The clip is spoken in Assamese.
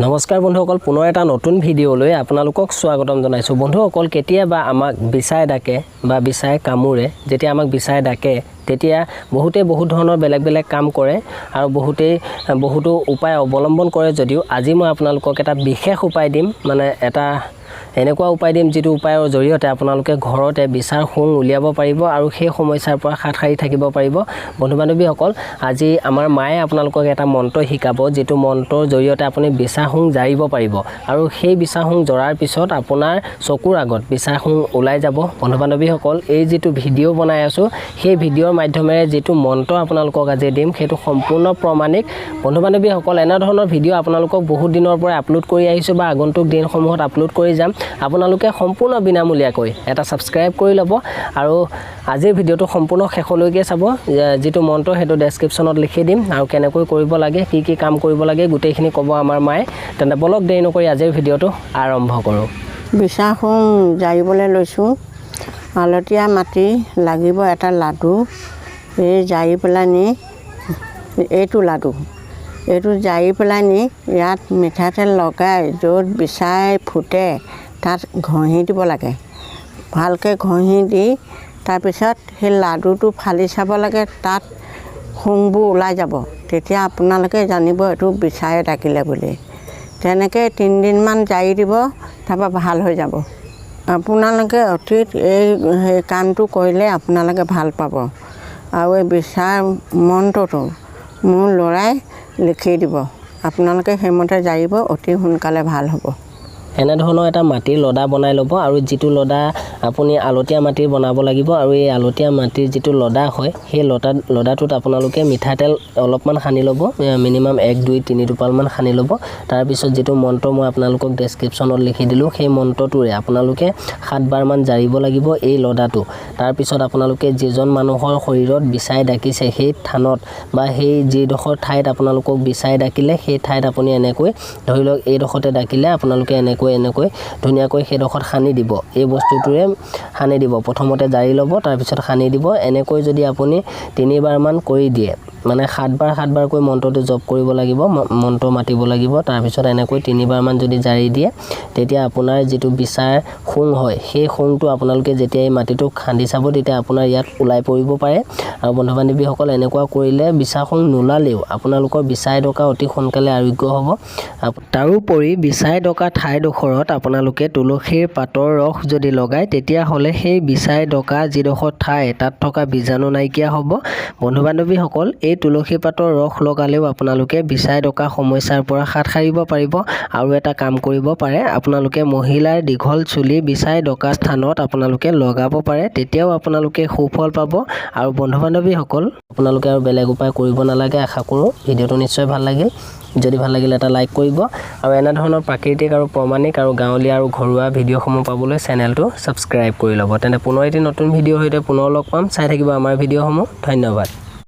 নমস্কাৰ বন্ধুসকল, পুনৰ এটা নতুন ভিডিঅ'লৈ আপোনালোকক স্বাগতম জনাইছোঁ। বন্ধুসকল, কেতিয়াবা আমাক বিচাই ডাকে বা বিচাই কামোৰে। যেতিয়া আমাক বিচাই ডাকে, তেতিয়া বহুতেই বহুত ধৰণৰ বেলেগ বেলেগ কাম কৰে আৰু বহুতেই বহুতো উপায় অৱলম্বন কৰে যদিও আজি মই আপোনালোকক এটা বিশেষ উপায় দিম, মানে এটা এনেকুৱা উপায় দিম যিটো উপায়ৰ জৰিয়তে আপোনালোকে ঘৰতে বিচাৰ শুং উলিয়াব পাৰিব আৰু সেই সমস্যাৰ পৰা হাত সাৰি থাকিব পাৰিব। বন্ধু বান্ধৱীসকল, আজি আমাৰ মায়ে আপোনালোকক এটা মন্ত্ৰ শিকাব, যিটো মন্ত্ৰৰ জৰিয়তে আপুনি বিচা শুং জাৰিব পাৰিব আৰু সেই বিচা শুং জৰাৰ পিছত আপোনাৰ চকুৰ আগত বিচা শুং ওলাই যাব। বন্ধু বান্ধৱীসকল, এই যিটো ভিডিঅ' বনাই আছোঁ, সেই ভিডিঅ'ৰ মাধ্যমেৰে যিটো মন্ত্ৰ আপোনালোকক আজি দিম, সেইটো সম্পূৰ্ণ প্ৰমাণিক। বন্ধু বান্ধৱীসকল, এনেধৰণৰ ভিডিঅ' আপোনালোকক বহুত দিনৰ পৰা আপলোড কৰি আহিছোঁ বা আগন্তুক দিনসমূহত আপলোড কৰি যাম। আপোনালোকে সম্পূৰ্ণ বিনামূলীয়াকৈ এটা ছাবস্ক্ৰাইব কৰি ল'ব আৰু আজিৰ ভিডিঅ'টো সম্পূৰ্ণ শেষলৈকে চাব। যিটো মন্ত্ৰ, সেইটো ডেছক্ৰিপশ্যনত লিখি দিম আৰু কেনেকৈ কৰিব লাগে, কি কি কাম কৰিব লাগে, গোটেইখিনি ক'ব আমাৰ মায়ে। তেন্তে বলক, দেৰি নকৰি আজিৰ ভিডিঅ'টো আৰম্ভ কৰোঁ। বিচাশুং জাৰিবলৈ লৈছোঁ। আলতীয়া মাটি লাগিব, এটা লাডু এই জাৰি পেলাই নি, এইটো লাডু, এইটো জাৰি পেলাই নি ইয়াত মিঠাতেল লগাই য'ত বিচাই ফুটে তাত ঘঁহি দিব লাগে। ভালকৈ ঘঁহি দি তাৰপিছত সেই লাডুটো ফালি চাব লাগে, তাত শুংবোৰ ওলাই যাব। তেতিয়া আপোনালোকে জানিব এইটো বিচায়ে ডাকিলে বুলি। তেনেকৈ 3 দিনমান জাৰি দিব, তাৰপৰা ভাল হৈ যাব। আপোনালোকে অতীত এই সেই কামটো কৰিলে আপোনালোকে ভাল পাব। আৰু এই বিচাৰ মন্ত্ৰটো মোৰ ল'ৰাই লিখি দিব, আপোনালোকে সেইমতে জাৰিব, অতি সোনকালে ভাল হ'ব। এনেধৰণৰ এটা মাটিৰ লদা বনাই ল'ব আৰু যিটো লদা আপুনি আলতীয়া মাটিৰ বনাব লাগিব। আৰু এই আলতীয়া মাটিৰ যিটো লদা হয়, সেই লদাটোত আপোনালোকে মিঠাতেল অলপমান সানি ল'ব, মিনিমাম এক, দুই, তিনি টোপালমান সানি ল'ব। তাৰপিছত যিটো মন্ত্ৰ মই আপোনালোকক ডেছক্ৰিপশ্যনত লিখি দিলোঁ, সেই মন্ত্ৰটোৰে আপোনালোকে সাতবাৰমান জাৰিব লাগিব এই লদাটো। তাৰপিছত আপোনালোকে যিজন মানুহৰ শৰীৰত বিচাই ডাকিছে, সেই থানত বা সেই যিডোখৰ ঠাইত আপোনালোকক বিচাই ডাকিলে, সেই ঠাইত আপুনি এনেকৈ ধৰি লওক, এইডোখৰতে ডাকিলে, আপোনালোকে এনেকৈ এনেকৈ ধুনীয়াকৈ সেইডোখৰত সানি দিব। এই বস্তুটোৰে সানি দিব। প্ৰথমতে জাৰি ল'ব, তাৰপিছত সানি দিব। এনেকৈ যদি আপুনি তিনিবাৰমান কৰি দিয়ে, মানে সাতবাৰ সাতবাৰকৈ মন্ত্ৰটো জপ কৰিব লাগিব, মন্ত্ৰ মাতিব লাগিব। তাৰপিছত এনেকৈ তিনিবাৰমান যদি জাৰি দিয়ে, তেতিয়া আপোনাৰ যিটো বিচাৰ শুং হয়, সেই শুংটো আপোনালোকে যেতিয়া এই মাটিটো খান্দি চাব, তেতিয়া আপোনাৰ ইয়াত ওলাই পৰিব পাৰে। আৰু বন্ধু বান্ধৱীসকল, এনেকুৱা কৰিলে বিচা শুং নোলালেও আপোনালোকৰ বিচাই ডকা অতি সোনকালে আৰোগ্য হ'ব। তাৰোপৰি বিচাই ডকা ঠাইডোখৰত আপোনালোকে তুলসীৰ পাতৰ ৰস যদি লগায়, তেতিয়াহ'লে সেই বিচাই ডকা যিডোখৰ ঠাই, তাত থকা বীজাণু নাইকিয়া হ'ব। বন্ধু বান্ধৱীসকল, এই তুলসী পাতৰ ৰস লগালেও আপোনালোকে বিচাই ডকা সমস্যাৰ পৰা হাত সাৰিব পাৰিব। আৰু এটা কাম কৰিব পাৰে, আপোনালোকে মহিলাৰ দীঘল চুলি বিচাই ডকা স্থানত আপোনালোকে লগাব পাৰে, তেতিয়াও আপোনালোকে সুফল পাব। আৰু বন্ধু বান্ধৱীসকল, আপোনালোকে আৰু বেলেগ উপায় কৰিব নালাগে। আশা কৰোঁ ভিডিঅ'টো নিশ্চয় ভাল লাগিল। যদি ভাল লাগিল, এটা লাইক কৰিব আৰু এনেধৰণৰ প্ৰাকৃতিক আৰু প্ৰমাণিক আৰু গাঁৱলীয়া আৰু ঘৰুৱা ভিডিঅ'সমূহ পাবলৈ চেনেলটো ছাবস্ক্ৰাইব কৰি ল'ব। তেন্তে পুনৰ এটি নতুন ভিডিঅ'ৰ সৈতে পুনৰ লগ পাম। চাই থাকিব আমাৰ ভিডিঅ'সমূহ। ধন্যবাদ।